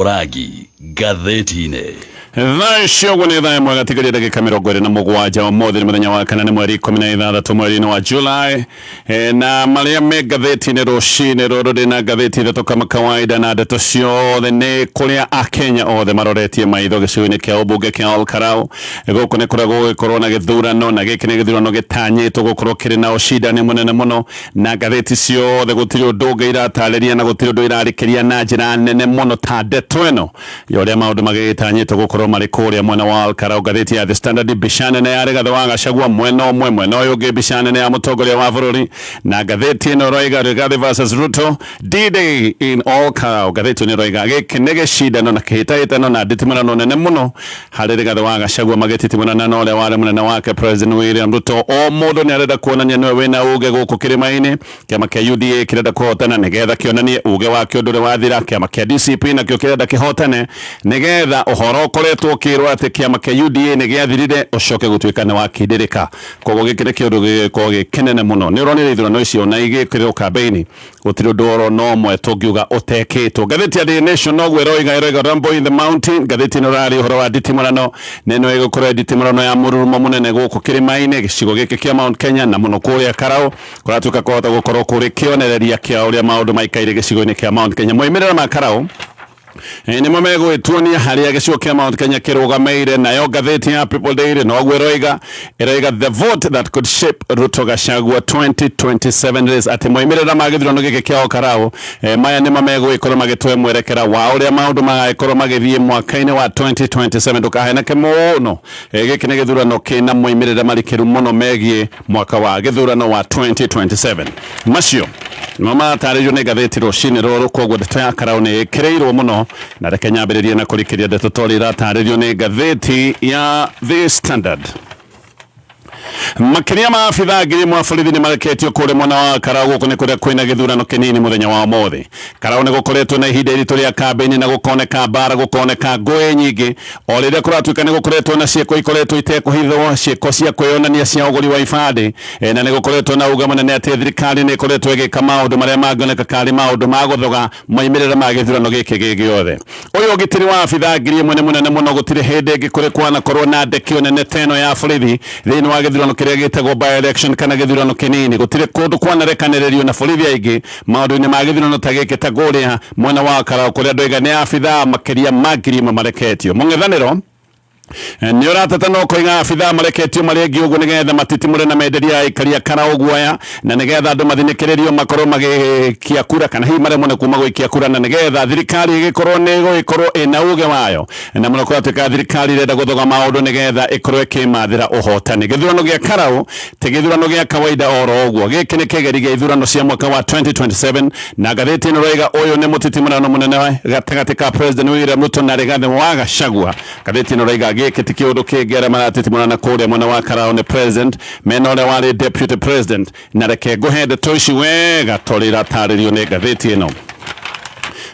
Ũrangi ngathĩti-inĩ. Thaa icio ũguo nĩ thaa ĩmwe gatigaria ndagĩka 27. Ũmũthĩ nĩ mũthenya wa kana, nĩ mweri 16 mweri-inĩ wa July. Na marĩa me ngathĩti-inĩ rũcinĩ rũrũ, ndĩna ngathĩti ithatũ kama kawaida, na ndeto ciothe nĩ kũrĩa Akenya othe maroretie maitho, gĩcigo-inĩ kĩa ũmbunge kĩa Ol Kalou. Gũkũ nĩ kũrĩa gũgũgĩkorwo na gĩthurano, na gĩkĩ nĩ gĩthurano gĩtanyĩtwo gũkorwo kĩrĩ na ũcindani mũnene mũno, na ngathĩti ciothe gũtirĩ ũndũ ũngĩ iratarĩria na gũtirĩ ũndũ irarĩkĩria na njĩra nene mũno ta ndeto ĩno ya ũrĩa maũndũ magĩgĩtanyĩtwo gũkorwo marĩ kũrĩa mwena wa Ol Kalou. Ngathĩti ya The Standard, mbica nene ya Rigathĩ wa Gachagua mwena ũmwe, mwena ũyũ ũngĩ mbica nene ya mũtongoria wa bũrũri, na ngathĩti ĩno ĩroiga "Rigathĩ versus Ruto, D-Day in Ol Kalou". Ngathĩti ĩno ĩroiga gĩkĩ nĩ gĩcindano na kĩhĩtahĩtano na nditimũrano nene mũno harĩ Rigathĩ wa Gachagua magĩtitimũrana na ũrĩa warĩ mũnene wake, President William Ruto. O mũndũ nĩ arenda kuonania nĩwe wĩna uge gũkũ kĩrĩma-inĩ. Kĩama kĩa UDA kĩrenda kũhotana nĩgetha kĩonanie uge wakĩo ndũrĩ wathira. Kĩama kĩa DCP nakĩo kĩrenda kĩhotane nĩgetha ũhoro ũkoretwo ũkĩrwo atĩ kĩama kĩa UDA nĩ gĩathirire ũcoke gũtuĩka nĩ wakindĩrĩka. Koguo gĩkĩ nĩ kĩũndũ gĩgĩkorwo gĩ kĩnene mũno. Nĩ ũronire ithurano icio na igĩkĩrĩrwo kambĩini, gũtirĩ ũndũ oro no ũmwe tũngiuga ũtekĩtwo. Ngathĩti ya Daily Nation noguo ĩroiga, ĩroiga "Rumble in the Mountain". Ngathĩti ĩno ĩrarĩ ũhoro wa nditimũrano, na ĩno ĩgũkorwo nditimũrano ya mũrurumo mũnene gũkũ kĩrĩma-inĩ, gĩcigo gĩkĩ kĩa Mount Kenya, na mũno kũrĩa Karau kũratuĩka kũhota gũkorwo kũrĩ kĩonereria kĩa ũrĩa maũndũ maikaire gĩcigo-inĩ kĩa Mount Kenya. Moimĩrĩro ma Karau nĩmo megũgĩtuonia harĩa gĩcigo kĩa Mount Kenya kĩrũgamĩire. Nayo ngathĩti ya People Daily noguo ĩroiga, ĩroiga "The vote that could shape Ruto Gachagua 2027 race", atĩ moimĩrĩra ma gĩthurano gĩkĩ kĩa Olkalau maya nĩmo megũgĩkorwo magĩtũhe mwerekera wa ũrĩa maũndũ magagĩkorwo magĩthiĩ mwaka-inĩ wa 2027. Ndũkaheneke mũno, gĩkĩ nĩ gĩthurano kĩna moimĩrĩra marikĩru mũno megiĩ mwaka wa gĩthurano wa 2027. Macio nĩmo maratarĩrio nĩ ngathĩti rũcinĩ rũrũ. Koguo ndeto ya Karau nĩ ĩkĩrĩirwo mũno, na reke nyambĩrĩrie na kũrikĩria ndeto torĩa iratarĩrio nĩ ngathĩti ya The Standard. Makĩria ma abithaa 1000 a borithi nĩ mareketio kũrĩa mwena wa Karau. Gũkũ nĩ kũrĩa kwĩna gĩthurano kĩnini mũthenya wa ũmũthĩ. Karau nĩ gũkoretwo na ihinda iritũ rĩa kambĩini, na gũkoneka mbara, gũkoneka ngũĩ nyingĩ, o rĩrĩa kũratuĩka nĩ gũkoretwo na ciĩko ikoretwo itekũhithwo, ciĩko cia kwĩyonania cia ũgũri wa ibandĩ, na nĩ gũkoretwo na uga mũnene atĩ thirikari nĩ ĩkoretwo ĩgĩka maũndũ marĩa mangĩoneka karĩ maũndũ ma gũthoga moimĩrĩra ma gĩthurano gĩkĩ gĩ gĩothe. Ũyũ ũgitĩri wa abithaa 1000 nĩ mũnene mũno. Gũtirĩ hĩndĩ ĩngĩ kũrĩ kwanakorwo na ndekio nene ta ĩno ya borithi thĩinĩ wa gĩthurano kĩrĩa gĩtagwo by election kana gĩthurano kĩnini. Gũtirĩ kũndũ kwanarekanĩrĩrio na borithi aingĩ maũndũ-inĩ ma gĩthurano ta gĩkĩ, ta kũrĩa mwena wa Karau, kũrĩa andũ aiga nĩ abithaa makĩria ma 1000 mareketio. Mũng'ethanĩro nĩ ũrateta no koiga abithaa mareketio marĩ aingĩ ũguo nĩgetha matitimũre na menderia aikari a Karau guoya, na nĩgetha andũ mathinĩkĩrĩrio makorwo magĩikia kura, kana hihi maremwo nĩ kuma gũikia kura, na nĩgetha thirikari ĩgĩkorwo nĩ ĩgũgĩkorwo ĩna uge wayo, na mũno kũratuĩka thirikari ĩrenda gũthoga maũndũ nĩgetha ĩkorwo ĩkĩmathĩra ũhotani. Gĩthurano gĩa Karau ti gĩthurano gĩa kawaida oro ũguo. Gĩkĩ nĩ kĩgeri gĩa ithurano cia mwaka wa 2027, na ngathĩti ĩno ĩroiga ũyũ nĩ mũtitimũrano mũnene gatagatĩ ka President William Ruto na Rigathĩ wa Gachagua. Ngathĩti ĩno ĩroiga gĩkĩ ti kĩũndũ kĩngĩ, arĩa maratitimũrana kũrĩa mwena wa Karau nĩ president mena ũrĩa warĩ deputy president. Na reke ngũhe ndeto ici wega torĩa iratarĩrio nĩ ngathĩti ĩno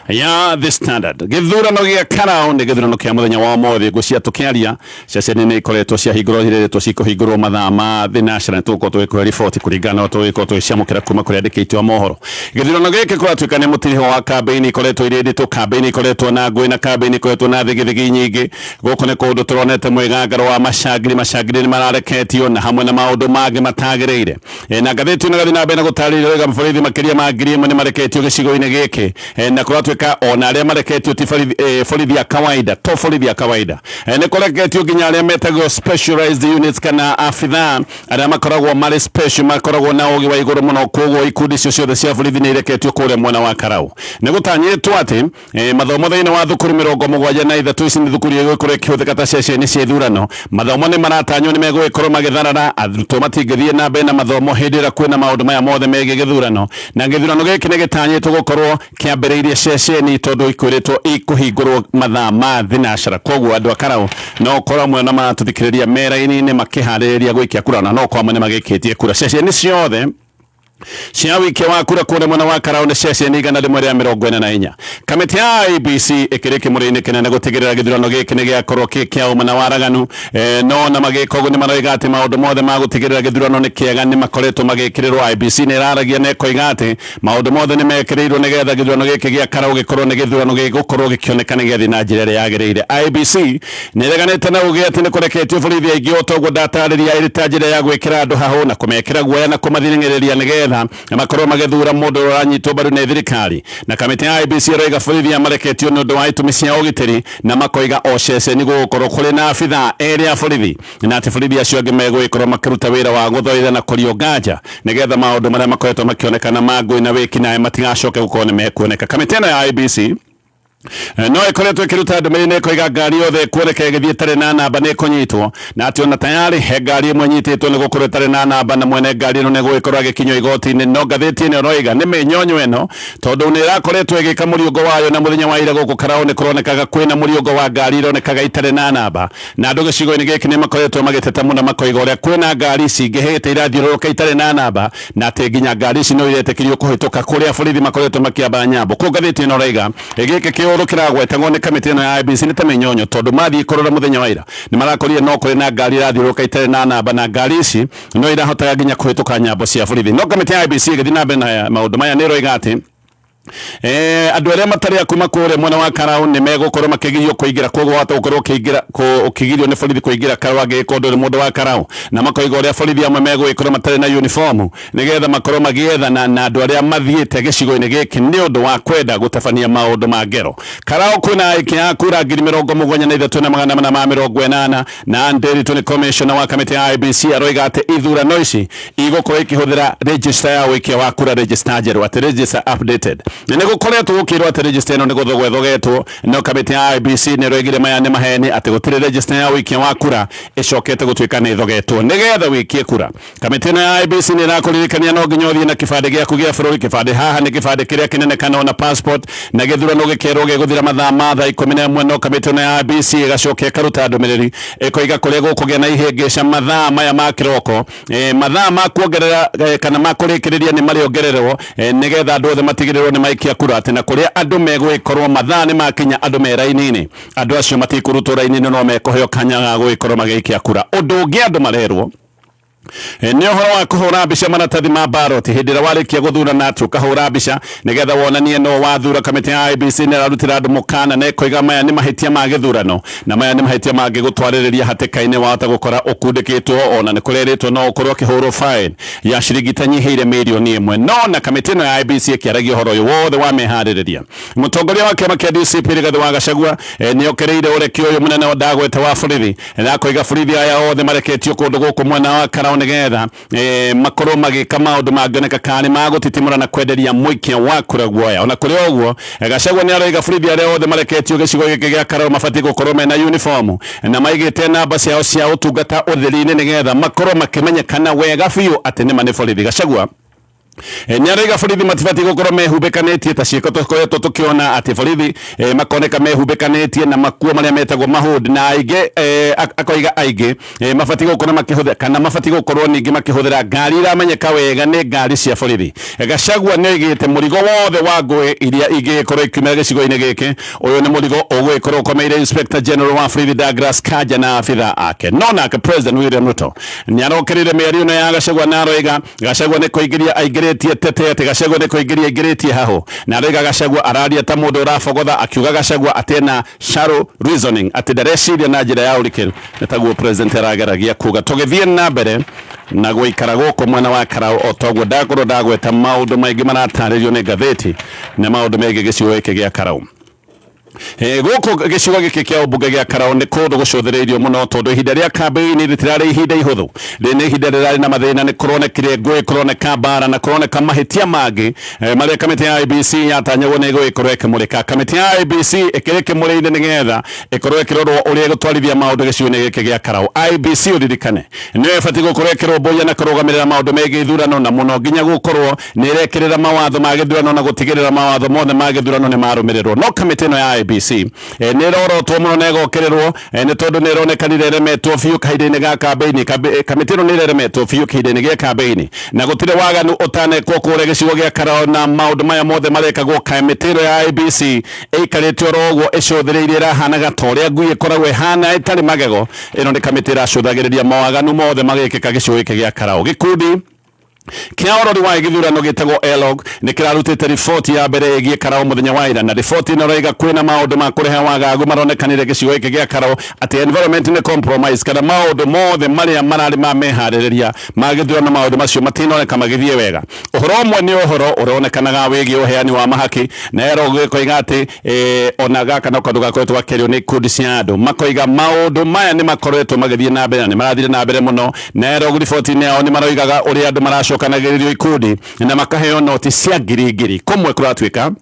ya The Standard. Gĩthurano gĩa Karau nĩ gĩthurano kĩa mũthenya wa ũmũthĩ. Ngũcia tũkĩaria, ceceni nĩ ikoretwo ciahingũrwo, irĩrĩtwo cikũhingũrwo mathaa ma thinacera. Nĩ tũgũkorwo tũgĩkũhe riboti kũringana na tũgũkorwo tũgĩciamũkĩra kuma kũrĩ andĩki aitũ a mohoro. Gĩthurano gĩkĩ kũratuĩka nĩ mũtiriho wa kambĩini ikoretwo irĩ nditũ, kambĩini ikoretwo na ngũĩ, na kambĩini ikoretwo na thigithigi nyingĩ. Gũkũ nĩ kũndũ tũronete mwĩgangaro wa macangiri, macangiri nĩ marareketio, na hamwe na maũndũ mangĩ matagĩrĩire. Na ngathĩti ĩno ĩgathiĩ na mbere na gũtarĩria wega, borithi makĩria ma 1000 nĩ mareketio gĩcigo-inĩ gĩkĩ, na kũratuĩka ona arĩa mareketio ti borithi a kawaida, to borithi a kawaida, nĩ kũreketio nginya arĩa metagwo specialized units, kana abithaa arĩa makoragwo marĩ special, makoragwo na ũgĩ wa igũrũ mũno. Koguo ikundi icio ciothe cia borithi nĩ ireketio kũrĩa mwena wa Karau. Nĩ gũtanyĩtwo atĩ mathomo thĩinĩ wa thukuru 73, ici nĩ thukuru igũgĩkorwo ikĩhũthĩka ta ceceni cia ithurano, mathomo nĩ maratanywo nĩ megũgĩkorwo magĩtharara. Arutwo matingĩthiĩ na mbere na mathomo hĩndĩ ĩrĩa kwĩna maũndũ maya mothe megiĩ gĩthurano. Na gĩthurano gĩkĩ nĩ gĩtanyĩtwo gũkorwo kĩambĩrĩirie ceceni, tondũ ikwĩrĩtwo ikũhingũrwo mathaa ma thinacara. Koguo andũ a Karau no korwo amwe na maratũthikĩrĩria me raini-inĩ makĩharĩrĩria gũikia kura, na no korwo amwe nĩ magĩikĩtie kura ceceni ciothe. Cia wikia wa kura kũrĩa mwena wa Karau nĩ ceceni 144. Kamĩtĩ ya IEBC ĩkĩrĩ kĩmũrĩ-inĩ kĩnene gũtigĩrĩra gĩthurano gĩkĩ nĩ gĩakorwo kĩ kĩa ũma na waraganu. No ona magĩka ũguo nĩ maroiga atĩ maũndũ mothe ma gũtigĩrĩra gĩthurano nĩ kĩega nĩ makoretwo magĩkĩrĩrwo. IEBC nĩ ĩraragia na ĩkoiga atĩ maũndũ mothe nĩ mekĩrĩirwo nĩgetha gĩthurano gĩkĩ gĩa Karau gĩkorwo nĩ gĩthurano gĩgũkorwo gĩkĩoneka nĩ gĩathiĩ na njĩra ĩrĩa yagĩrĩire. IEBC nĩ ĩreganĩte na uge atĩ nĩ kũreketio borithi aingĩ o ta ũguo ndatarĩria ĩrĩ ta njĩra ya gwĩkĩra andũ hahũ na kũmekĩra guoya na kũmathing'ĩrĩria nĩgetha makorwo magĩthura mũndũ ũrĩa ũranyitwo mbaru nĩ thirikari. Na kamĩtĩ ya IEBC ĩroiga borithi aya mareketio nĩ ũndũ wa itũmi cia ũgitĩri, na makoiga o ceceni gũgũkorwo kũrĩ na abithaa erĩ a borithi, na atĩ borithi acio angĩ megũgĩkorwo makĩruta wĩra wa gũthoitha na kũrio nganja nĩgetha maũndũ marĩa makoretwo makĩonekana ma ngũĩ na wĩkinaĩ matigacoke gũkorwo nĩ mekuoneka. Kamĩtĩ ĩno ya IEBC no ĩkoretwo ĩkĩruta ndũmĩrĩri na ĩkoiga ngari yothe ĩkuoneka ĩgĩthiĩ ĩtarĩ na namba nĩ ĩkũnyitwo, na atĩ ona tayarĩ he ngari ĩmwe ĩnyitĩtwo nĩ gũkorwo ĩtarĩ na namba, na mwene ngari ĩno nĩ egũgĩkorwo agĩkinyio igoti-inĩ. No ngathĩti ĩno ĩroiga nĩ mĩnyonyo ĩno, tondũ nĩ ĩrakoretwo ĩgĩka mũriũngo wayo, na mũthenya wa ira gũkũ Karau nĩ kũronekaga kwĩna mũriũngo wa ngari ironekaga itarĩ na namba, na andũ gĩcigo-inĩ gĩkĩ nĩ makoretwo magĩteta mũno, makoiga ũrĩa kwĩna ngari cingĩhĩte irathiũrũrũka itarĩ na namba, na atĩ nginya ngari ici no iretĩkĩrio kũhĩtũka kũrĩa borithi makoretwo makĩamba nyambo. Kũu ngathĩti ĩno ĩroiga gĩkĩ kĩũndũ kĩragwetagwo nĩ kamĩtĩ ĩno ya IEBC nĩ ta mĩnyonyo, tondũ mathiĩ kũrora mũthenya wa ira nĩ marakorire no kũrĩ na ngari irathiũrũrũka itarĩ na namba, na ngari ici no irahotaga nginya kũhĩtũka nyambo cia borithi. No kamĩtĩ ya IEBC ĩgĩthiĩ na mbere na maũndũ maya nĩ ĩroiga atĩ andũ arĩa matarĩ a kuma kũrĩa mwena wa Karau nĩ megũkorwo makĩgirio kũingĩra, koguo wahota gũkorwo ũkĩingĩra ũkĩgirio nĩ borithi kũingĩra Karau angĩgĩkorwo ndũrĩ mũndũ wa Karau, na makoiga ũrĩa borithi amwe megũgĩkorwo matarĩ na uniform nĩgetha makorwo magĩethana na andũ arĩa mathiĩte gĩcigo-inĩ gĩkĩ nĩ ũndũ wa kwenda gũtabania maũndũ ma ngero. Karau kwĩna aikia a kura 73,480, na Nderitu nĩ commissioner wa kamĩtĩ ya IEBC aroiga atĩ ithurano ici igũkorwo ikĩhũthĩra register ya ũikia wa kura, register njerũ, atĩ register updated. Na nĩ gũkoretwo gũkĩrwo atĩ register ĩno nĩ gũthogwo ĩthogetwo, no kamĩtĩ ya IEBC nĩ ĩroigire maya nĩ maheni, atĩ gũtirĩ register ya ũikia wa kura ĩcokete gũtuĩka nĩ ĩthogetwo. Nĩgetha wĩikie kura, kamĩtĩ ĩno ya IEBC nĩ ĩrakũririkania no nginya ũthiĩ na kĩbandĩ gĩaku gĩa bũrũri. Kĩbandĩ haha nĩ kĩbandĩ kĩrĩa kĩnene kana ona passport, na gĩthurano gĩkerwo gĩgũthira mathaa ma thaa 11, no kamĩtĩ ĩno ya IEBC ĩgacoka ĩkaruta ndũmĩrĩri ĩkoiga kũrĩa gũkũgĩa na ihĩngĩca mathaa maya ma kĩroko, mathaa ma kuongerera kana ma kũrĩkĩrĩria nĩ marĩongererwo, nĩgetha andũ othe matigĩrĩrwo nĩ maikia kura, atĩ na kũrĩa andũ megũgĩkorwo mathaa nĩ makinya andũ me raini-inĩ, andũ acio matikũrutwo raini-inĩ, no mekũheo kanya ga gũgĩkorwo magĩikia kura. Ũndũ ũngĩ andũ marerwo nĩ ũhoro wa kũhũra mbica maratathi ma ballot hĩndĩ ĩrĩa warĩkia gũthurana, atĩ ũkahũra mbica nĩgetha wonanie no wathura. Kamĩtĩ ya IEBC nĩ ĩrarutĩra andũ mũkana na ĩkoiga maya nĩ mahĩtia ma gĩthurano, na maya nĩ mahĩtia mangĩgũtwarĩrĩria hatĩka-inĩ, wahota gũkora ũkundĩkĩtwo, ona nĩ kũrerĩtwo no ũkorwo ũkĩhũrwo fine ya ciringi itanyihĩire mirioni 1. No na kamĩtĩ ĩno ya IEBC ĩkĩaragia ũhoro ũyũ wothe wa meharĩrĩria, mũtongoria wa kĩama kĩa DCP Rigathĩ wa Gachagua nĩ okereire ũreki ũyũ mũnene ndagwete wa borithi, na akoiga borithi aya othe mareketio kũndũ gũkũ mwena wa Karau nĩgetha makorwo magĩka maũndũ mangĩoneka kana nĩ magũtitimũra na kwenderia mũikia wa kura guoya. Ona kũrĩ ũguo, Gachagua nĩ aroiga borithi arĩa othe mareketio gĩcigo gĩkĩ gĩa Karau mabatiĩ gũkorwo mena uniform na maigĩte namba ciao cia ũtungata ũtheri-inĩ nĩgetha makorwo makĩmenyekana wega biũ atĩ nĩma nĩ borithi. Gachagua nĩ araiga borithi matibatiĩ gũkorwo mehumbĩkanĩtie ta ciĩko tũkoretwo tũkĩona, atĩ borithi makoneka mehumbĩkanĩtie na makuo marĩa metagwo mahũd, na aingĩ akoiga aingĩ mabatiĩ gũkorwo makĩhũthĩra kana mabatiĩ gũkorwo ningĩ makĩhũthĩra ngari iramenyeka wega nĩ ngari cia borithi. Gachagua nĩ oigĩte mũrigo wothe wa ngũĩ iria ingĩgĩkorwo ikiumĩra gĩcigo-inĩ gĩkĩ, ũyũ nĩ mũrigo ũgũgĩkorwo ũkomeire Inspector General wa borithi Douglas Kanja na abitha ake. No nake President William Ruto nĩ arokereire mĩario ĩno ya Gachagua, na aroiga Gachagua nĩ kũingĩria aingĩrĩtie tete, atĩ Gachagua nĩ kũingĩria aingĩrĩtie hahũ, na aroiga Gachagua araria ta mũndũ ũrabogotha, akiuga Gachagua atĩ ena shallow reasoning, atĩ ndareciria na njĩra ya ũrikĩru, nĩ taguo president arageragia kuga. Tũgĩthiĩ na mbere na gũikara gũkũ mwena wa Karau, o toguo ndakorwo ndagweta maũndũ maingĩ maratarĩrio nĩ ngathĩti na maũndũ megiĩ gĩcigo gĩkĩ gĩa Karau. Gũkũ gĩcigo gĩkĩ kĩa ũmbunge gĩa Karau nĩ kũndũ gũcũthĩrĩirio mũno, tondũ ihinda rĩa kambĩini rĩtirarĩ ihinda ihũthũ, rĩ nĩ ihinda rĩrarĩ na mathĩna, nĩ kũronekire ngũĩ, kũroneka mbara na kũroneka mahĩtia mangĩ marĩa kamĩtĩ ya IEBC yatanyagwo nĩ ĩgũgĩkorwo ĩkĩmũrĩka. Kamĩtĩ ya IEBC ĩkĩrĩ kĩmũrĩ-inĩ nĩgetha ĩkorwo ĩkĩrorwo ũrĩa ĩgũtwarithia maũndũ gĩcigo-inĩ gĩkĩ gĩa Karau. IEBC, ũririkane, nĩyo ĩbatiĩ gũkorwo ĩkĩrũmbũiya na kũrũgamĩrĩra maũndũ megiĩ ithurano, na mũno nginya gũkorwo nĩ ĩrekĩrĩra mawatho ma gĩthurano na gũtigĩrĩra mawatho mothe ma gĩthurano nĩ marũmĩrĩrwo. No kamĩtĩ ĩno ya IEBC nĩ ĩrorotwo mũno na ĩgokĩrĩrwo nĩ tondũ nĩ ĩronekanire ĩremetwo biũ kahinda-inĩ ga kambĩini. Kamĩtĩ ĩno nĩ ĩremetwo biũ kahinda-inĩ gĩa kambĩini na gũtirĩ waganu ũtanekwo kũrĩa gĩcigo gĩa Karao, na maũndũ maya mothe marekagwo kamĩtĩ ĩno ya IEBC ĩikarĩte oro ũguo ĩcũthĩrĩirie, ĩrahanaga ta ũrĩa ngui ĩkoragwo ĩhana ĩtarĩ magego. Ĩno nĩ kamĩtĩ ĩracũthagĩrĩria mawaganu mothe magĩkĩka gĩcigo gĩkĩ gĩa Karao. Gĩkundi kĩa ũrori wa gĩthurano gĩtagwo ELOG nĩ kĩrarutĩte riboti ya mbere ĩgiĩ Karao mũthenya wa ira, na riboti ĩno ĩroiga kwĩna maũndũ ma kũrehe wagagu maronekanire gĩcigo gĩkĩ gĩa Karao, atĩ environment nĩ compromise, kana maũndũ mothe marĩa mararĩ ma meharĩrĩria ma gĩthurano, maũndũ macio matinoneka magĩthiĩ wega. Ũhoro ũmwe nĩ ũhoro ũronekanaga wĩgiĩ ũheani wa mahaki, na ELOG gĩkoiga atĩ ona gaka no kaũndũ gakoretwo gakĩario nĩ ikundi cia andũ, makoiga maũndũ maya nĩ makoretwo magĩthiĩ na mbere na nĩ marathire na mbere mũno. Na ELOG riboti-inĩ yao nĩ maroigaga ũrĩa andũ maracokanagĩrĩrio ikundi na makaheo noti cia ngiri ngiri. Kũmwe kũratuĩka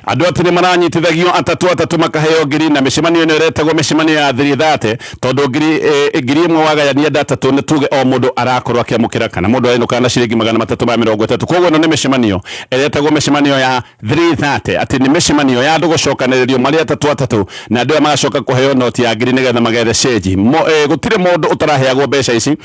andũ atĩ nĩ maranyitithagio atatũ atatũ makaheo ngiri, na mĩcemanio ĩno ĩretagwo mĩcemanio ya 330, tondũ 1,000 wagayania andũ atatũ, nĩ tuge o mũndũ arakorwo akĩamũkĩra, kana mũndũ arenũkaga na ciringi 330. Koguo ĩno nĩ mĩcemanio ĩretagwo mĩcemanio ya 330, atĩ nĩ mĩcemanio ya andũ gũcokanĩrĩrio marĩ atatũ atatũ, na andũ aya magacoka kũheo noti ya ngiri nĩgetha magethe cenji. Gũtirĩ mũndũ ũtaraheagwo mbeca ici,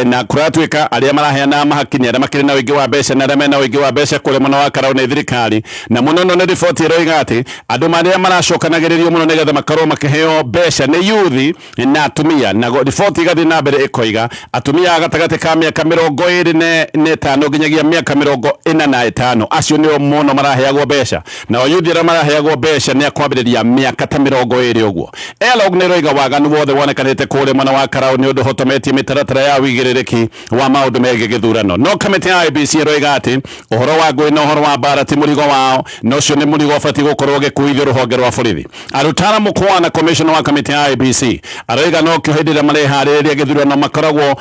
na kũratuĩka arĩa maraheana mahaki nĩ arĩa makĩrĩ na ũingĩ wa mbeca, na arĩa mena ũingĩ wa mbeca kũrĩa mwena wa Karau nĩ thirikari. Na mũno mũno nĩ riboti ĩroiga atĩ andũ marĩa maracokanagĩrĩrio mũno nĩgetha makorwo makĩheo mbeca nĩ yuthi na atumia. Na riboti ĩgathiĩ na mbere ĩkoiga atumia a gatagatĩ ka mĩaka 25 nginyagia mĩaka 45, acio nĩo mũno maraheagwo mbeca, nao yuthi arĩa maraheagwo mbeca nĩ akwambĩrĩria mĩaka ta 20 ũguo. ELOG nĩ ĩroiga waganu wothe wonekanĩte kũrĩa mwena wa Karau nĩ ũndũ ũhotometie mĩtaratara ya wĩigĩrĩrĩki wa maũndũ megiĩ gĩthurano. No kamĩtĩ ya IEBC ĩroiga atĩ ũhoro wa ngũĩ na ũhoro wa mbara ti mũrigo wao, na ũcio nĩ mũrigo ũbatiĩ gũkorwo ũgĩkuithio rũhonge rwa borithi. Arutara Mũkwana, commissioner wa kamĩtĩ ya IEBC, aroiga nokĩo hĩndĩ ĩrĩa mareharĩrĩria gĩthurano makoragwo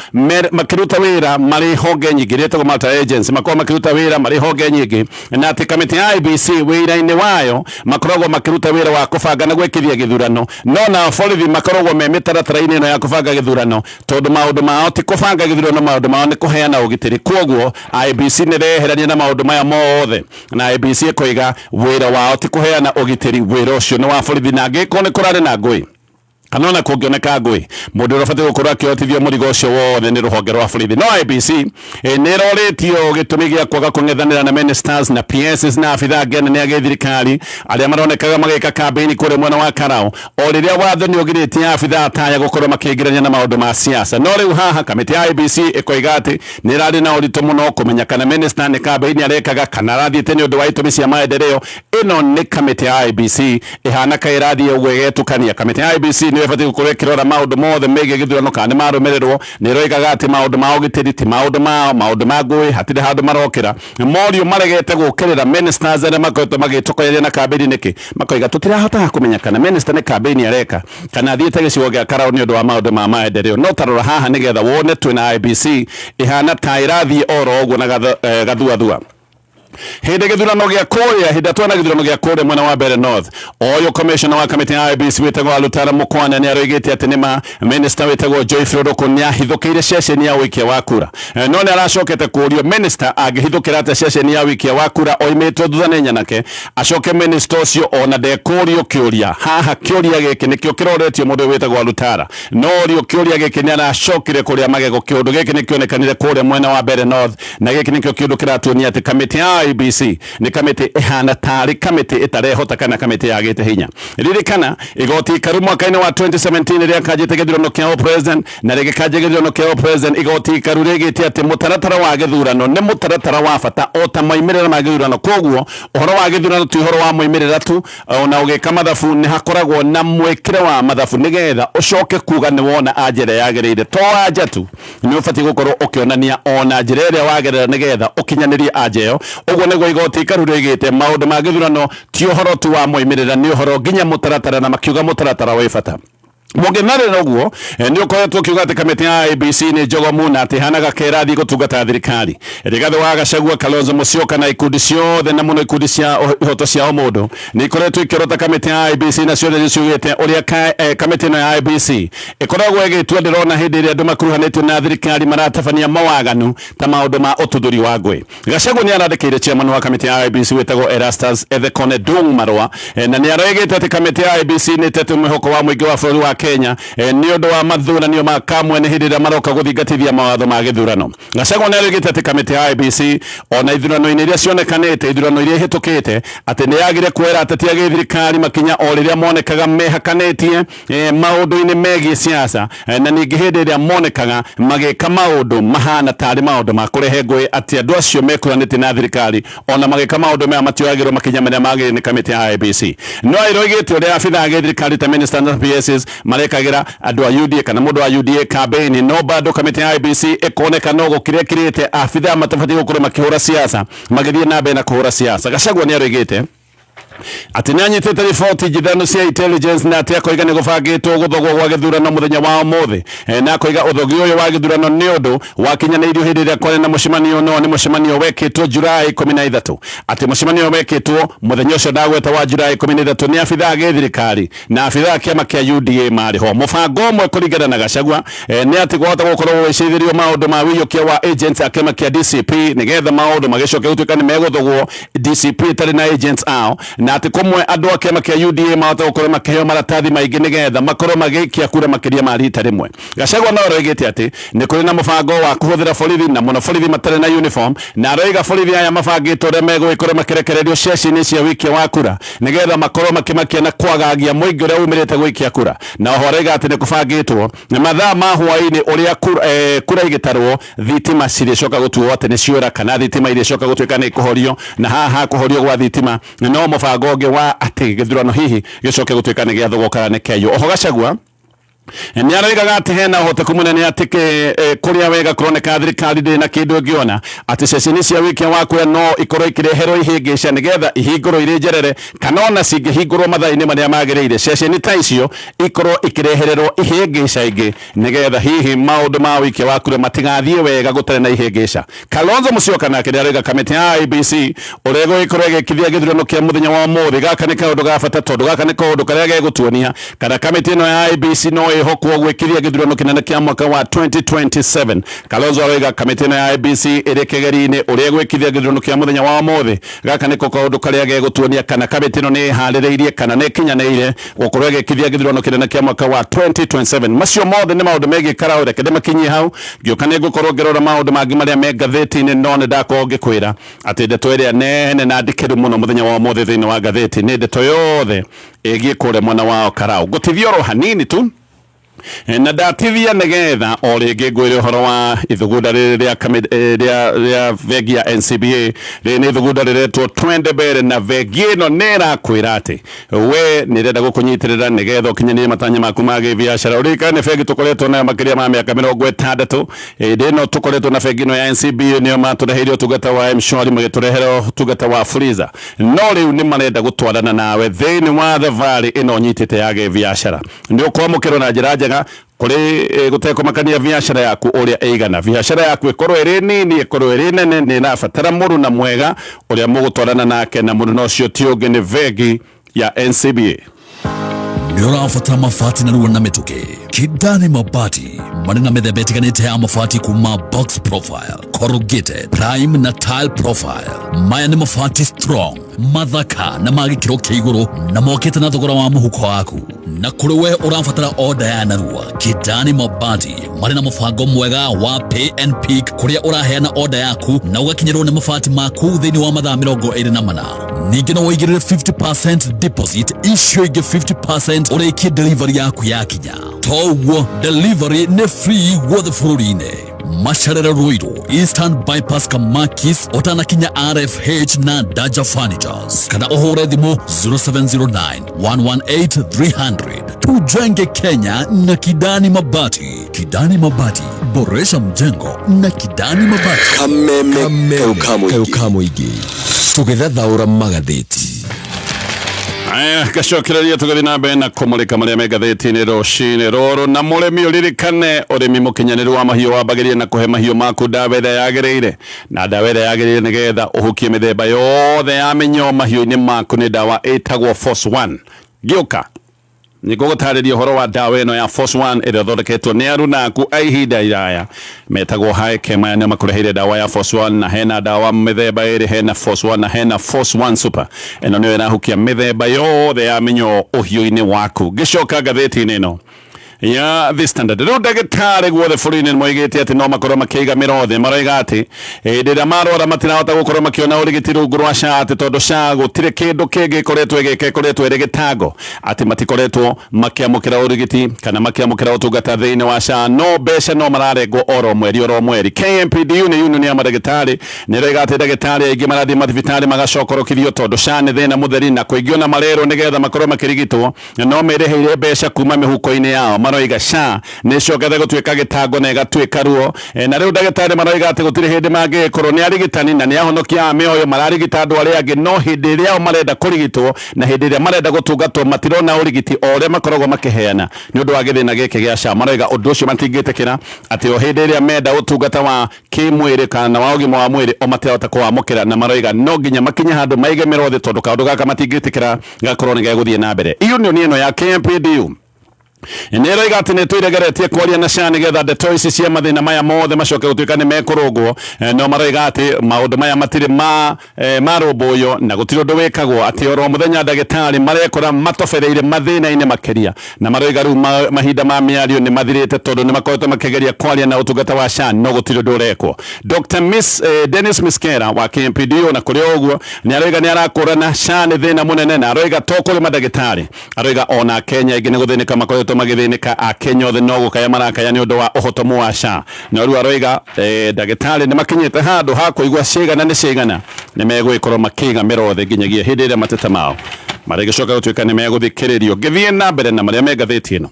makĩruta wĩra marĩ honge nyingĩ iria ĩtagwo multi agency, makoragwo makĩruta wĩra marĩ honge nyingĩ, na atĩ kamĩtĩ ya IEBC wĩra-inĩ wayo makoragwo makĩruta wĩra wa kũbanga na gwĩkithia gĩthurano, no nao borithi makoragwo me mĩtaratara-inĩ ĩno ya kũbanga gĩthurano, tondũ maũndũ mao ti kũbanga gĩthurano, maũndũ mao nĩ kũheana ũgitĩri. Kwoguo IEBC nĩ ĩreherania na maũndũ maya mothe, na IEBC ĩkoiga wĩra wao ti kũheana ũgitĩri, wĩra ũcio nĩ wa borithi, na angĩkorwo nĩ kũrarĩ na ngũĩ kana ona kũngĩoneka ngũĩ, mũndũ ũrĩa ũbatiĩ gũkorwo akĩhotithio mũrigo ũcio wothe nĩ rũhonge rwa borithi. No IEBC nĩ ĩrorĩtio gĩtũmi gĩa kwaga kũng'ethanĩra na ministers na PSs na abithaa angĩ anene a gĩthirikari arĩa maronekaga magĩka kambĩini kũrĩa mwena wa Karau, o rĩrĩa watho nĩ ũgirĩtie abithaa taya gũkorwo makĩingĩrania na maũndũ ma siasa. No rĩu haha kamĩtĩ ya IEBC ĩkoiga atĩ nĩ ĩrarĩ na ũritũ mũno kũmenya kana minister nĩ kambĩini arekaga kana arathiĩte nĩ ũndũ wa itũmi cia maendeleo. Ĩno nĩ kamĩtĩ ya IEBC ĩhana ka ĩrathiĩ ũguo ĩgetukania. Kamĩtĩ ya IEBC nĩyo ĩbatiĩ gũkorwo ĩkĩrora maũndũ mothe megiĩ gĩthurano kana nĩ marũmĩrĩrwo. Nĩ ĩroigaga atĩ maũndũ ma ũgitĩri ti maũndũ mao, maũndũ ma ngũĩ hatirĩ handũ marokĩra. Morio maregete gũkĩrĩra ministers arĩa makoretwo magĩtokoreria na kambĩini nĩkĩ, makoiga tũtirahotaga kũmenya kana minister nĩ kambĩini areka kana athiĩte gĩcigo gĩa Karau nĩ ũndũ wa maũndũ ma maendeleo. No tarora haha nĩgetha wone twĩna IEBC ĩhana ta ĩrathiĩ oro ũguo na gathuathua. Hĩndĩ gĩthurano gĩa kũrĩa, hĩndĩ twena gĩthurano gĩa kũrĩa mwena wa Mbere North, ũyũ commissioner wa kamĩtĩ ya IEBC wĩtagwo Alutara Mũkwana nĩ aroigĩte atĩ nĩma minister wĩtagwo Joyce Rũrũkũ nĩ ahithũkĩire ceceni ya ũikia wa kura. No nĩ aracokete kũũrio minister angĩhithũkĩra atĩa ceceni ya ũikia wa kura oimĩtwo thutha nĩ nyanake, acoke minister ũcio ona ndekũrio kĩũria haha. Kĩũria gĩkĩ nĩkĩo kĩroretio mũndũ ũyũ wĩtagwo Alutara, no ũrio kĩũria gĩkĩ nĩ aracokire kũrĩa magego. Kĩũndũ gĩkĩ nĩ kĩonekanire kũrĩa mwena wa Mbere North, na gĩkĩ nĩkĩo kĩũndũ kĩratuonia atĩ kamĩtĩ ya IEBC nĩ kamĩtĩ ĩhana tarĩ kamĩtĩ ĩtarehota kana kamĩtĩ yagĩte hinya. Ririkana igoti ikaru mwaka-inĩ wa 2017 rĩrĩa kanjĩte gĩthurano kĩa president, na rĩgĩkanja gĩthurano kĩa president, igoti ikaru rĩgĩte atĩ mũtaratara wa gĩthurano nĩ mũtaratara wa bata o ta moimĩrĩra ma gĩthurano. Koguo ũhoro wa gĩthurano ti ũhoro wa moimĩrĩra tu, ona ũgĩka mathabu nĩ hakoragwo na mwĩkĩre wa mathabu nĩgetha ũcoke kuga nĩ wona anja ĩrĩa yagĩrĩire. To anja tu, nĩ ũbatiĩ gũkorwo ũkĩonania ona njĩra ĩrĩa wagerera nĩgetha ũkinyanĩrie anja ĩyo. Ũguo nĩguo igoti ikaru rĩigĩte maũndũ ma gĩthurano ti ũhoro tu wa moimĩrĩra, nĩ ũhoro nginya mũtaratara, na makiuga mũtaratara wĩ bata. Mũng'ethanĩro ũguo nĩ ũkoretwo ũkiuga atĩ kamĩtĩ ya IEBC nĩ njogomu na atĩ ĩhanaga kerathi gũtungata thirikari. Rigathĩ wa Gachagua, Kalonzo Musyoka na ikundi ciothe na mũno ikundi cia ihoto cia ũmũndũ nĩ ikoretwo ikĩorota kamĩtĩ ya IEBC na ciothe nĩ ciugĩte ũrĩa kamĩtĩ ĩno ya IEBC ĩkoragwo ĩgĩtua ndĩrona hĩndĩ ĩrĩa andũ makuruhanĩtio na thirikari maratabania mawaganu ta maũndũ ma ũtuthũri wa ngũĩ. Gachagua nĩ arandĩkĩire chairman wa kamĩtĩ ya IEBC wĩtagwo Erastus Ethekone Dung marũa na nĩ aroigĩte atĩ kamĩtĩ ya IEBC nĩ ĩtete mwĩhoko wa mũingĩ wa bũrũri wa Kenya nĩ ũndũ wa mathuranio ma kamwene hĩndĩ ĩrĩa maroka gũthingatithia mawatho ma gĩthurano. Gachagua nĩ aroigĩte atĩ kamĩtĩ ya IEBC ona ithurano-inĩ iria cionekanĩte ithurano iria ihĩtũkĩte atĩ nĩ yagire kuoera ateti a gĩthirikari makinya o rĩrĩa monekaga mehakanĩtie maũndũ-inĩ megiĩ siasa na ningĩ hĩndĩ ĩrĩa monekaga magĩka maũndũ mahana tarĩ maũndũ ma kũrehe ngũĩ atĩ andũ acio mekuranĩtie na thirikari ona magĩka maũndũ maya matioyagĩrwo makinya marĩa magĩrĩire nĩ kamĩtĩ ya IEBC. No ĩroigĩte ũrĩa abithaa a gĩthirikari ta minister na PSs marekagĩra andũ a UDA kana mũndũ wa UDA campaign, no bado kamĩtĩ ya IEBC ĩkoneka no gũkĩrĩa ĩkirĩte abithaa matabatiĩ gũkorwo makĩhũra siasa magĩthiĩ na mbere na kũhũra siasa. Gachagua nĩ aroigĩte atĩ nĩ anyitĩte riboti njithanu cia intelligence na atĩ akoiga nĩ gũbangĩtwo gũthogwo gwa gĩthurano mũthenya wa ũmũthĩ, na akoiga ũthogi ũyũ wa gĩthurano nĩ ũndũ wakinyanĩirio hĩndĩ ĩrĩa kwarĩ na mũcemanio, no nĩ mũcemanio wekĩtwo Julai 13, atĩ mũcemanio wekĩtwo mũthenya ũcio ndagweta wa Julai 13 nĩ abithaa a gĩthirikari na abithaa a kĩama kĩa UDA marĩ ho. Mũbango ũmwe kũringana na Gachagua nĩ atĩ kwahota gũkorwo gwĩcirĩrio maũndũ ma wĩiyũkia wa agents a kĩama kĩa DCP nĩgetha maũndũ magĩcoke gũtuĩka nĩ megũthogwo DCP ĩtarĩ na agents ao, na atĩ kũmwe andũ a kĩama kĩa UDA mahota gũkorwo makĩheo maratathi maingĩ nĩgetha makorwo magĩikia kura makĩria ma rita rĩmwe. Gachagua no aroigĩte atĩ nĩ kũrĩ na mũbango wa kũhũthĩra borithi na mũno borithi matarĩ na uniform, na aroiga borithi aya mabangĩtwo ũrĩa megũgĩkorwo makĩrekererio ceceni cia wĩikia wa kura nĩgetha makorwo makĩmakia na kwagagia mũingĩ ũrĩa umĩrĩte gũikia kura, na oho aroiga atĩ nĩ kũbangĩtwo mathaa ma hwaĩ-inĩ ũrĩa kura igĩtarwo thitima cirĩcoka gũtuo atĩ nĩ ciora kana thitima irĩcoka gũtuĩka nĩ ikũhorio, na haha kũhorio gwa thitima no mũbango ũngĩ wa atĩ gĩthurano hihi gĩcoke gũtuĩka nĩ gĩathogwo kana nĩ kĩaiywo. Oho Gachagua nĩ aroigaga atĩ hena ũhoteku mũnene atĩ kũrĩa wega kũroneka thirikari ndĩrĩ na kĩndũ ĩngĩona atĩ ceceni cia wĩikia wa kura no ikorwo ikĩreherwo ihĩngĩca nĩgetha ihingũrwo irĩ njerere kana ona cingĩhingũrwo mathaa-inĩ marĩa magĩrĩire ceceni ta icio ikorwo ikĩrehererwo ihĩngĩca ingĩ nĩgetha hihi maũndũ ma wĩikia wa kura matigathiĩ wega gũtarĩ na ihĩngĩca. Kalonzo Musyoka nake nĩ aroiga kamĩtĩ ya IEBC ũrĩa ĩgũgĩkorwo ĩgĩkithia gĩthurano kĩa mũthenya wa ũmũthĩ gaka nĩ kaũndũ ga bata tondũ gaka nĩ kaũndũ karĩa gegũtuonia kana kamĩtĩ ĩno ya IEBC no ĩhokwo gwĩkithia gĩthurano kĩnene kĩa mwaka wa 2027. Kalonzo aroiga kamĩtĩ ĩno ya IEBC ĩrĩ kĩgeri-inĩ ũrĩa ĩgwĩkithia gĩthurano kĩa mũthenya wa ũmũthĩ gaka nĩko kaũndũ karĩa gegũtuonia kana kamĩtĩ ĩno nĩ ĩharĩrĩirie kana nĩ ĩkinyanĩire gũkorwo ĩgĩkithia gĩthurano kĩnene kĩa mwaka wa 2027. Macio mothe nĩ maũndũ megiĩ Karau, reke ndĩmakinyie hau ngĩũka nĩ ngũkorwo ngĩrora maũndũ mangĩ marĩa me ngathĩti-inĩ, no nĩ ndakorwo ngĩkwĩra atĩ ndeto ĩrĩa nene na ndikĩru mũno mũthenya wa ũmũthĩ thĩinĩ wa ngathĩti nĩ ndeto yothe ĩgiĩ kũrĩa mwena wao Karau. Ngũtithia oro hanini tu na ndatithia nĩgetha o rĩngĩ ngwĩre ũhoro wa ithugunda rĩrĩ rĩa bengi ya NCBA. Rĩrĩ nĩ ithugunda rĩretwo Twende Mbere, na bengi ĩno nĩ ĩrakwĩra atĩ we nĩ ĩrenda gũkũnyitĩrĩra nĩgetha ũkinyanĩrie matanya maku ma gĩbiacara. Ũririkane nĩ bengi tũkoretwo nayo makĩria ma mĩaka 60. Hĩndĩ ĩno tũkoretwo na bengi ĩno ya NCBA nĩyo matũreheire ũtungata wa M-Shwari, magĩtũrehera ũtungata wa Fuliza, no rĩu nĩ marenda gũtwarana nawe thĩinĩ wa thabarĩ ĩno nyitĩte ya gĩbiacara. Nĩ ũkwamũkĩrwo na njĩra njega kũrĩ gũtekũmakania biacara yaku ũrĩa ĩigana. Biacara yaku ĩkorwo ĩrĩ nini ĩkorwo ĩrĩ nene, nĩ ĩrabatara mũruna mwega ũrĩa mũgũtwarana nake, na mũruna ũcio ti ũngĩ nĩ bengi ya NCBA. Nĩ ũrabatara mabati narua na mĩtũkĩ. Kidani Mabati marĩ na mĩthemba ĩtiganĩte ya mabati kuma box profile, corrugated, prime na tile profile. Maya nĩ mabati strong, mathaka na ma gĩkĩro kĩa igũrũ na mokĩte na thogora wa mũhuko waku. Na kũrĩ we ũrabatara order ya narua, Kidani Mabati marĩ na mũbango mwega wa pay and pick kũrĩa ũraheana order yaku na ũgakinyĩrwo nĩ mabati maku thĩinĩ wa mathaa 24. Ningĩ no ũigĩrĩre 50% deposit, icio ingĩ 50% ũrĩkie delivery yaku yakinya. To ũguo, delivery nĩ free guothe bũrũri-inĩ. Macerere Ruiru, Eastern Bypass Kamakis, ũtanakinya RFH na Daja Furnitures, kana ũhũre thimũ 0709 118 300. Tujenge Kenya na Kidani Mabati. Kidani Mabati, boresha mjengo na Kidani Mabati. Kameme kau ka mũingĩ tũgĩthathaũra magathĩti. Aya, gacokereria tũgathiĩ na mbere na kũmũrĩka marĩa me ngathĩti-inĩ rũcinĩ rũrũ. Na mũrĩmi, ũririkane ũrĩmi mũkinyanĩru wa mahiũ wambagĩrĩria na kũhe mahiũ maku ndawa ĩrĩa yagĩrĩire, na ndawa ĩrĩa yagĩrĩire nĩgetha ũhukie mĩthemba yothe ya mĩnyoo mahiũ-inĩ maku nĩ ndawa ĩtagwo Force One. Ngĩũka nĩngũgũtarĩria ũhoro wa ndawa ĩno ya Force One ĩrĩa ĩthondeketwo nĩ arunaku a ihinda iraya metagwo Haeke. Maya nĩo makũreheire ndawa ya Force One, na hena ndawa mĩthemba ĩrĩ, hena Force One na hena Force One Super. Ĩno nĩyo ĩrahukia mĩthemba yothe ya mĩnyoo ũhiũ-inĩ waku. Ngĩcoka ngathĩti-inĩ ĩno ya The Standard, rĩu ndagĩtarĩ guothe bũrũri-inĩ nĩmoigĩte atĩ no makorwo makĩiga mĩrothe. Maroiga atĩ hĩndĩ ĩrĩa marwara matirahota gũkorwo makĩona ũrigiti rungu rwa SHA, atĩ tondũ SHA gũtirĩ kĩndũ kĩngĩ ĩkoretwo ĩgĩka, ĩkoretwo ĩrĩ gĩtango, atĩ matikoretwo makĩamũkĩra ũrigiti kana makĩamũkĩra ũtungata thĩinĩ wa SHA, no mbeca no mararengwo oro mweri oro mweri. KMPDU nĩ union ya mandagĩtarĩ, nĩ ĩroiga atĩ ndagĩtarĩ aingĩ marathiĩ mathibitarĩ magacokorokithio tondũ SHA nĩ thĩna mũtheri, na kũingĩ ona marerwo nĩgetha makorwo makĩrigitwo no merĩhĩire mbeca kuma mĩhuko-inĩ yao. Maroiga SHA nĩ ĩcokete gũtuĩka gĩtango na ĩgatuĩka ruo. Na rĩu ndagĩtarĩ maroiga atĩ gũtirĩ hĩndĩ mangĩgĩkorwo nĩ arigitani na nĩ ahonokia a mĩoyo, mararigita andũ arĩa angĩ, no hĩndĩ ĩrĩa o marenda kũrigitwo na hĩndĩ ĩrĩa marenda gũtungatwo matirona ũrigiti o ũrĩa makoragwo makĩheana nĩ ũndũ wa gĩthĩna gĩkĩ gĩa SHA. Maroiga ũndũ ũcio matingĩtĩkĩra, atĩ o hĩndĩ ĩrĩa menda ũtungata wa kĩmwĩrĩ kana wa ũgima wa mwĩrĩ o matirahota kũwamũkĩra, na maroiga no nginya makinye handũ maige mĩrothe tondũ kaũndũ gaka matingĩtĩkĩra gakorwo nĩ gegũthiĩ na mbere. Union ĩno ya KMPDU nĩ ĩroiga atĩ nĩ tũiregeretie kwaria na SHA nĩgetha ndeto ici cia mathĩna maya mothe macoke gũtuĩka nĩ mekũrũngwo. No maroiga atĩ maũndũ maya matirĩ ma marũmbũywo na gũtirĩ ũndũ wĩkagwo, atĩ oro mũthenya ndagĩtarĩ marekora matobereire mathĩna-inĩ makĩria, na maroiga rĩu mahinda ma mĩario nĩ mathirĩte tondũ nĩ makoretwo makĩgeria kwaria na ũtungata wa SHA no gũtirĩ ũndũ ũrekwo. Dr. Miss, Dennis Miskera wa KMPDU na kũrĩ o ũguo nĩ aroiga nĩ arakũrana SHA nĩ thĩna mũnene, na aroiga to kũrĩ mandagĩtarĩ, aroiga ona Kenya aingĩ nĩ gũthĩnĩka makoretwo magĩthĩnĩka, Akenya othe no gũkaya marakaya nĩ ũndũ wa ũhotomu wa SHA. Na rĩu aroiga ndagĩtarĩ nĩ makinyĩte handũ ha kũigua ciigana nĩ ciigana, nĩ megũgĩkorwo makĩiga mĩrothe nginyagia hĩndĩ ĩrĩa mateta mao marĩgĩcoka gũtuĩka nĩ megũthikĩrĩrio. Ngĩthiĩ na mbere na marĩa me ngathĩti ĩno,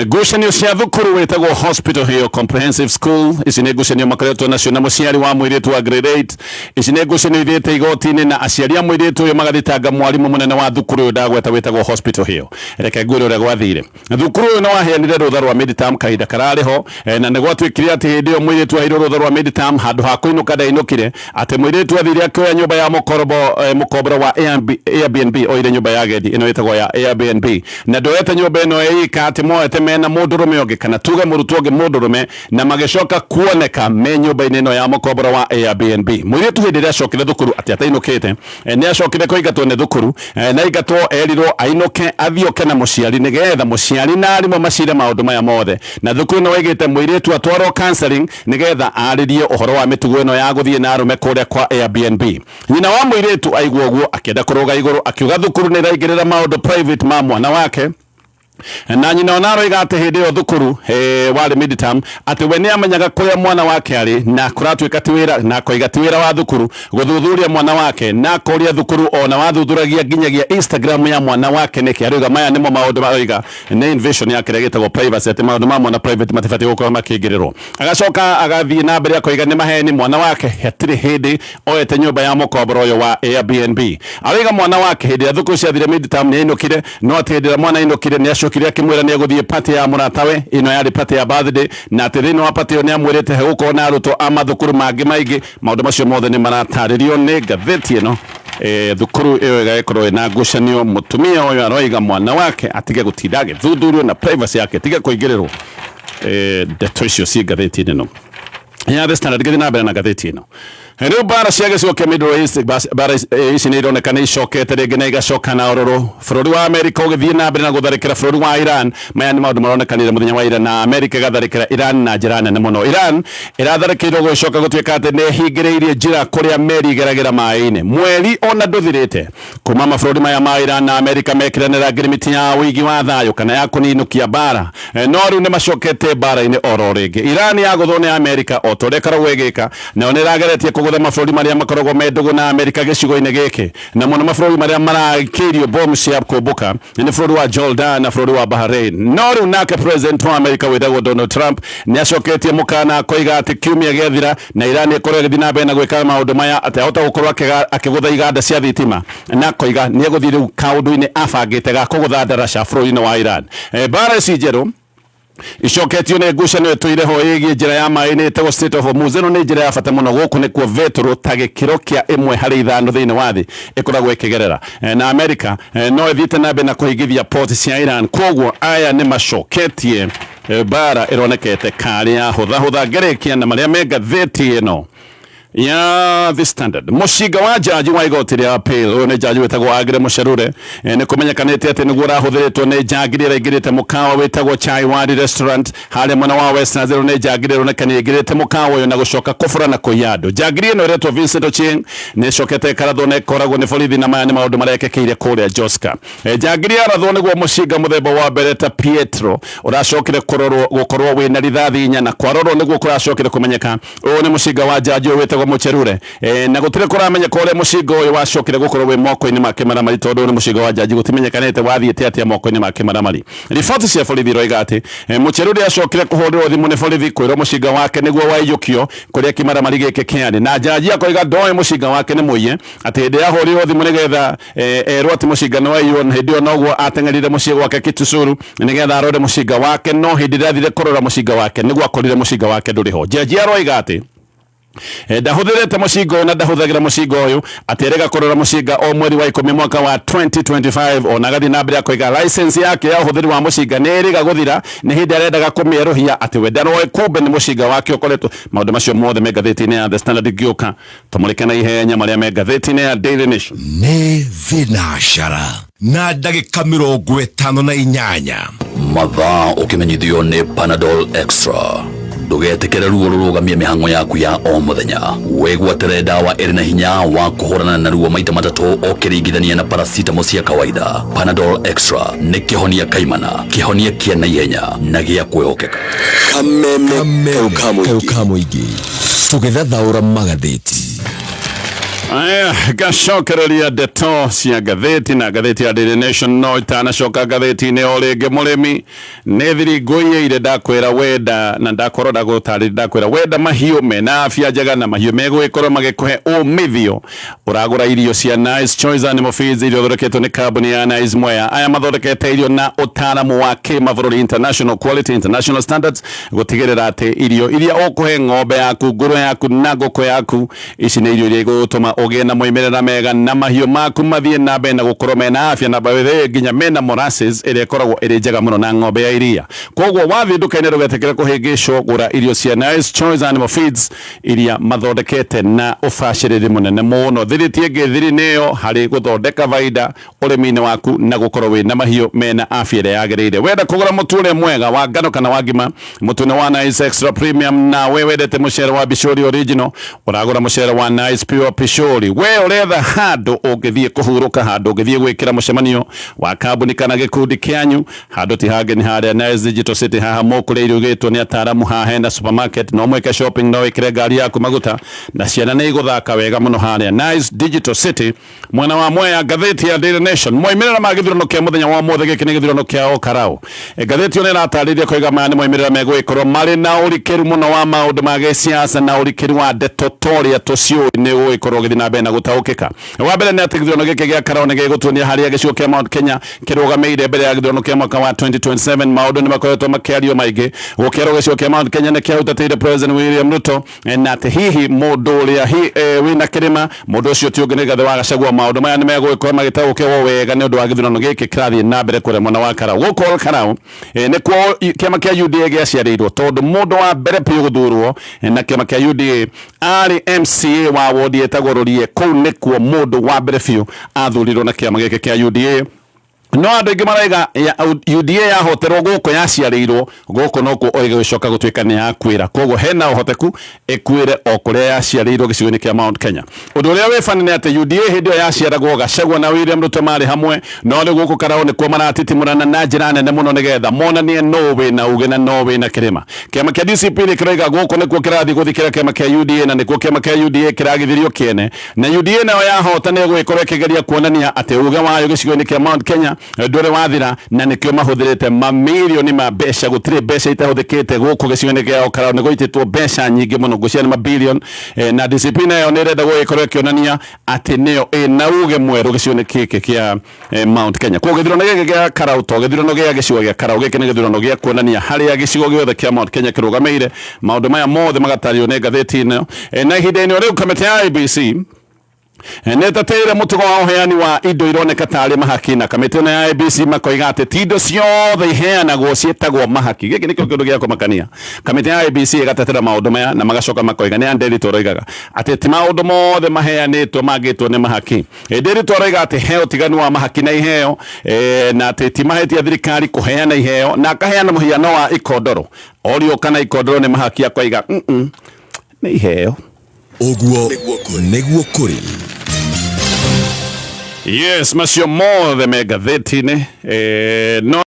ngucanio cia thukuru wĩtagwo Hospital Hill Comprehensive School. Ici nĩ ngucanio makoretwo nacio na mũciari wa mũirĩtu wa grade 8. Ici nĩ ngucanio ithiĩte igoti-inĩ na aciari a mũirĩtu ũyũ magathitanga mwarimũ mũnene wa thukuru ũyũ ndagweta wĩtagwo Hospital Hill. Reke ngwĩre ũrĩa gwathire. Thukuru ũyũ nĩ waheanire rũtha rwa midterm kahinda kararĩ ho, na nĩ gwatuĩkire atĩ hĩndĩ ĩyo mũirĩtu aheirwo rũtha rwa midterm, handũ ha kũinũka ndainũkire, atĩ mũirĩtu athire akĩoya nyũmba ya mũkorbo, mũkomboro wa Airbnb, oire nyũmba ya agendi ĩno ĩtagwo ya Airbnb, na ndoete nyũmba ĩno ĩika, atĩ moete mena mũndũrũme ũngĩ, kana tuge mũrutwo ũngĩ mũndũrũme, na magĩcoka kuoneka me nyũmba-inĩ ĩno ya mũkomboro wa Airbnb. Mũirĩtu hĩndĩ ĩrĩa acokire thukuru atĩ atainũkĩte, nĩ acokire kũingatwo nĩ thukuru, na aingatwo erirwo ainũke athiĩ oke na mũciari nĩgetha mũciari na arimũ macire maũndũ maya mothe, na thukuru ĩno waigĩte mũirĩtu atwarwo counseling nĩgetha arĩrie ũhoro wa mĩtugo ĩno ya gũthiĩ na arũme kũrĩa kwa Airbnb. Nyina wa mũirĩtu aigua ũguo akĩenda kũrũga igũrũ, akiuga thukuru nĩ ĩraingĩrĩra maũndũ private ma mwana wake, na nyina ona aroiga atĩ hĩndĩ ĩyo thukuru warĩ midterm, atĩ we nĩ amenyaga kũrĩa mwana wake arĩ, na kũratuĩka ti wĩra, na akoiga ti wĩra wa thukuru gũthuthuria mwana wake, na akoria thukuru ona wathuthuragia nginyagia Instagram ya mwana wake nĩkĩ. Aroiga maya nĩmo maũndũ maroiga nĩ invasion ya kĩrĩa gĩtagwo privacy, atĩ maũndũ ma mwana private matibatiĩ gũkorwo makĩingĩrĩrwo. Agacoka agathiĩ na mbere akoiga nĩ maheni, mwana wake hatirĩ hĩndĩ oete nyũmba ya mũkomboro ũyũ wa Airbnb. Aroiga mwana wake hĩndĩ ĩrĩa thukuru ciathire midterm nĩ ainũkire, no atĩ hĩndĩ ĩrĩa mwana ainũkire nĩ acokire akĩmwĩra nĩ egũthiĩ party ya mũratawe, ĩno yarĩ party ya birthday, na atĩ thĩinĩ wa party ĩyo nĩ amwĩrĩte hegũkorwo na arutwo a mathukuru mangĩ maingĩ. Maũndũ macio mothe nĩ maratarĩrio nĩ ngathĩti ĩno. Thukuru ĩyo ĩgagĩkorwo ĩna ngucanio, mũtumia ũyũ aroiga mwana wake atige gũtinda agĩthuthurio na privacy yake ĩtige kũingĩrĩrwo. Ndeto icio ciĩ ngathĩti-inĩ ĩno ya The Standard. Ngĩthiĩ na mbere na ngathĩti ĩno, rĩu mbara cia gĩcigo kĩa Middle East, mbara ici nĩ ironeka nĩ icokete rĩngĩ na igacoka na ũrũrũ, bũrũri wa Amerika ũgĩthiĩ na mbere na gũtharĩkĩra bũrũri wa Iran. Maya nĩ maũndũ maronekanire mũthenya wa ira, na Amerika ĩgatharĩkĩra Iran na njĩra nene mũno. Iran ĩratharĩkĩirwo gũgĩcoka gũtuĩka atĩ nĩ ĩhingĩrĩirie njĩra kũrĩa meri igeragĩra maĩ-inĩ. Mweri ona ndũthirĩte kuma mabũrũri maya ma Iran na Amerika mekĩranĩra ngirimiti ya ũigi wa thayũ kana ya kũninũkia mbara, no rĩu nĩ macokete mbara-inĩ oro rĩngĩ. Iran yagũthwo nĩ Amerika o ta ũrĩa ĩkoragwo ĩgĩka, nayo nĩ ĩrageretie kũgũthũkia ĩkagũtha mabũrũri marĩa makoragwo me ndũgũ na Amerika gĩcigo-inĩ gĩkĩ, na mũno mabũrũri marĩa marakĩirio bomu cia kũmbũka nĩ bũrũri wa Jordan na bũrũri wa Bahrain. No rĩu nake president wa Amerika wĩtagwo Donald Trump nĩ acoketie mũkana akoiga atĩ kiumia gĩathira na Iran ĩkorwo ĩgĩthiĩ na mbere na gwĩka maũndũ maya, atĩ ahota gũkorwo akĩgũtha iganda cia thitima, na akoiga nĩ egũthiĩ rĩu kaũndũ-inĩ abangĩte ga kũgũtha ndaraca bũrũri-inĩ wa Iran. Mbara ici njerũ icoketio nĩ ngucanio ĩtũire ho ĩgiĩ njĩra ya maĩ-inĩ ĩtagwo Strait of Hormuz. Ĩno nĩ njĩra ya bata mũno, gũkũ nĩkuo betũrũ ta gĩkĩro kĩa 1 harĩ 5 thĩinĩ wa thĩ ĩkoragwo ĩkĩgerera. Na Amerika no ĩthiĩte na mbere na kũhingithia port cia Iran, koguo aya nĩ macoketie mbara ĩronekete karĩ ya hũthahũtha. Ngĩrĩkia na marĩa me ngathĩti ĩno ya The Standard, mũcinga wa jaji wa igoti rĩa appeal, ũyũ nĩ jaji wĩtagwo Agre Mũcerure, nĩ kũmenyekanĩte atĩ nĩguo ũrahũthĩrĩtwo nĩ njangiri ĩraingĩrĩte mũkawa wĩtagwo Chai Wadi Restaurant harĩa mwena wa Westlands. Ĩno nĩ njangiri ĩroneka nĩ ĩingĩrĩte mũkawa ũyũ na gũcoka kũbũra na kũiya andũ. Njangiri ĩno ĩretwo Vincent Ochieng nĩ ĩcokete ĩkarathwo na ĩkoragwo nĩ borithi, na maya nĩ maũndũ marekĩkĩire kũrĩa Joska. Njangiri yarathwo nĩguo mũcinga mũthemba wa Beretta Pietro ũracokire kũrorwo gũkorwo wĩna rithathi 4, na kwarorwo nĩguo kũracokire kũmenyeka ũyũ nĩ mũcinga wa jaji ũyũ wĩtagwo Mũcherure. Na gũtirĩ kũramenyeka ũrĩa mũcinga ũyũ wacokire gũkorwo wĩ moko-inĩ ma kĩmaramari, tondũ ũyũ nĩ mũcinga wa jaji, gũtimenyekanĩte wathiĩte atĩa moko-inĩ ma kĩmaramari. Riboti cia borithi iroiga atĩ Mũcherure acokire kũhũrĩrwo thimũ nĩ borithi kwĩrwo mũcinga wake nĩguo waiyũkio kũrĩa kĩmaramari gĩkĩ kĩarĩ, na jaji akoiga ndoĩ mũcinga wake nĩ mũiye, atĩ hĩndĩ ĩrĩa ahũrĩirwo thimũ nĩgetha erwo atĩ mũcinga nĩ waiywo, na hĩndĩ ĩyo noguo ateng'erire mũciĩ gwake Kitusuru nĩgetha arore mũcinga wake, no hĩndĩ ĩrĩa athire kũrora mũcinga wake nĩguo akorire mũcinga wake ndũrĩ ho. Jaji aroiga atĩ ndahũthĩrĩte mũcinga ũyũ na ndahũthagĩra mũcinga ũyũ, atĩ erĩga kũrora mũcinga o mweri wa 10 mwaka wa 2025. Ona agathiĩ na mbere akoiga license yake ya ũhũthĩri wa mũcinga nĩ ĩrĩga gũthira, nĩ hĩndĩ arendaga kũmĩerũhia, atĩ we ndaroĩ kumbe nĩ mũcinga wake ũkoretwo. Maũndũ macio mothe me ngathĩti-inĩ ya The Standard. Ngĩũka tũmũrĩke na ihenya marĩa me ngathĩti-inĩ ya Daily Nation. Nĩ thinacara na ndagĩka 58. Mathaa ũkĩmenyithio nĩ Panadol Extra. Ndũgetĩkĩre ruo rũrũgamie mĩhang'o yaku ya o mũthenya. Wĩgwatĩre ndawa ĩrĩ na hinya wa kũhũrana na ruo maita matatũ ũkĩringithania na paracetamol cia kawaida. Panadol Extra nĩ kĩhonia kaimana, kĩhonia kĩa naihenya na gĩa kwĩhokeka. Kameme kayũ ka mũingĩ, tũgĩthathaũra magathĩti. Aya, ngacokereria ndeto cia ngathĩti na ngathĩti ya Daily Nation, no itanacoka ngathĩti-inĩ o rĩngĩ, mũrĩmi nĩ thiri ngũiyĩire, ndakwĩra wenda na ndakorwo ndagũtarĩria, ndakwĩra wenda mahiũ mena afya njega na mahiũ megũgĩkorwo magĩkũhe umithio, ũragũra irio cia Nice Choice Animal Feeds, irio thondeketwo nĩ kambuni ya Nice Mwea. Aya mathondekete irio na ũtaaramu wa kĩmabũrũri, international quality, international standards, gũtigĩrĩra atĩ irio iria ũkũhe ng'ombe yaku, ngũrwe yaku na ngũkũ yaku, ici nĩ irio iria igũgũtũma ũgĩe na moimĩrĩra mega na mahiũ maku mathiĩ na mbere na gũkorwo mena afya na by nginya mena molasses ĩrĩa ĩkoragwo ĩrĩ njega mũno na ng'ombe ya iria. Koguo wathiĩ nduka-inĩ ndũgetĩkĩre kũhĩngĩcwo, gũra irio cia Nice Choice Animal Feeds iria mathondekete na ũbacĩrĩri mũnene mũno. Thiri ti ĩngĩ, thiri nĩyo harĩ gũthondeka baida ũrĩmi-inĩ waku na gũkorwo wĩna mahiũ mena afya ĩrĩa yagĩrĩire. Wenda kũgũra mũtu ũrĩa mwega wa ngano kana wa ngima, mũtu nĩ wa Nice Extra Premium, na we wendete mũcere wa Bishori Original, ũragũra mũcere wa Nice Pure Pishori. We ũretha handũ ũngĩthiĩ kũhurũka, handũ ũngĩthiĩ gwĩkĩra mũcemanio wa kambuni kana gĩkundi kĩanyu, handũ ti hangĩ nĩ harĩa Nice Digital City. Haha mũkũrĩa irio igĩtwo nĩ ataaramu, haha hena supermarket, no mwĩke shopping, no wĩkĩre ngari yaku maguta na ciana nĩ igũthaka wega mũno harĩa Nice Digital City, mwena wa Mwea. Ngathĩti ya Daily Nation, moimĩrĩra ma gĩthurano kĩa mũthenya wa ũmũthĩ, gĩkĩ nĩ gĩthurano kĩa Okarau. Ngathĩti ĩyo nĩ ĩratarĩria koiga maya nĩ moimĩrĩra megũgĩkorwo marĩ na ũrikĩru mũno wa maũndũ ma gĩsiasa na ũrikĩru wa ndeto torĩa tũciũĩ nĩ ũgũgĩkorwo ũgĩthiĩ na mbere na gũtaũkĩka. Wa mbere nĩ atĩ gĩthurano gĩkĩ gĩa Karau nĩ gĩgũtuonia harĩa gĩcigo kĩa Mount Kenya kĩrũgamĩire mbere ya gĩthurano kĩa mwaka wa 2027. Maũndũ nĩ makoretwo makĩario maingĩ, gũkĩerwo gĩcigo kĩa Mount Kenya nĩ kĩahutatĩire President William Ruto, na atĩ hihi mũndũ ũrĩa wĩna kĩrĩma, mũndũ ũcio ti ũngĩ nĩ Rigathĩ wa Gachagua. Maũndũ maya nĩ megũgĩkorwo magĩtaũkĩrwo wega nĩ ũndũ wa gĩthurano gĩkĩ kĩrathiĩ na mbere kũrĩa mwena wa Karau. Gũkũ Karau nĩkuo kĩama kĩa UDA gĩaciarĩirwo, tondũ mũndũ wa mbere biũ gũthurwo na kĩama kĩa UDA arĩ MCA wa wodi ĩtagwo Rũriĩ. Kũu nĩkuo mũndũ wa mbere biũ athurirwo na kĩama gĩkĩ kĩa UDA. No andũ aingĩ maraiga UDA yahoterwo gũkũ yaciarĩirwo gũkũ nokuo ĩgĩcoka gũtuĩka nĩ yakuĩra, koguo hena ũhoteku ĩkuĩre o kũrĩa yaciarĩirwo gĩcigo-inĩ kĩa Mount Kenya. Ũndũ ũrĩa wĩ bani nĩ atĩ UDA hĩndĩ ĩyo yaciaragwo Gachagua na William Ruto marĩ hamwe, no rĩu gũkũ Karau nĩkuo maratitimũrana na njĩra nene mũno nĩgetha monanie no wĩna uge na no wĩna kĩrĩma. Kĩama kĩa DCP nĩ kĩroiga gũkũ nĩkuo kĩrathiĩ gũthikĩra kĩama kĩa UDA na nĩkuo kĩama kĩa UDA kĩragithirio kĩene, na UDA nayo yahota nĩ ĩgũgĩkorwo ĩkĩgeria kuonania atĩ uge wayo gĩcigo-inĩ kĩa Mount Kenya ndũrĩ wathira, na nĩkĩo mahũthĩrĩte mamirioni ma mbeca. Gũtirĩ mbeca itahũthĩkĩte gũkũ gĩcigo-inĩ kĩa Karau, nĩ gũitĩtwo mbeca nyingĩ mũno, ngũcia nĩ mabilion, na DCP nayo nĩ ĩrenda gũgĩkorwo ĩkĩonania atĩ nĩyo ĩna uge mwerũ gĩcigo-inĩ gĩkĩ kĩa Mount Kenya. Koguo gĩthurano gĩkĩ gĩa Karau to gĩthurano gĩa gĩcigo gĩa Karau, gĩkĩ nĩ gĩthurano gĩa kuonania harĩa gĩcigo gĩothe kĩa Mount Kenya kĩrũgamĩire. Maũndũ maya mothe magatarĩrio nĩ ngathĩti ĩno. Na ihinda-inĩ o rĩu kamĩtĩ ya IEBC nĩ ĩteteire mũtugo wa ũheani wa indo ironeka tarĩ mahaki, na kamĩtĩ ĩno ya IEBC makoiga atĩ ti indo ciothe iheanagwo ciĩtagwo mahaki. Gĩkĩ nĩkĩo kĩndũ gĩa kũmakania. Kamĩtĩ ya IEBC ĩgatetera maũndũ maya na magacoka makoiga, nĩ Nderitu ũroigaga atĩ ti maũndũ mothe maheanĩtwo mangĩtwo nĩ mahaki. Nderitu aroiga atĩ he ũtiganu wa mahaki na iheo, na atĩ ti mahĩtia thirikari kũheana iheo, na akaheana mũhiano wa ikondoro. Orio kana ikondoro nĩ mahaki, akoiga nĩ iheo. Ũguo nĩguo kũrĩ. Yes, macio mothe me ngathĩti-inĩ, no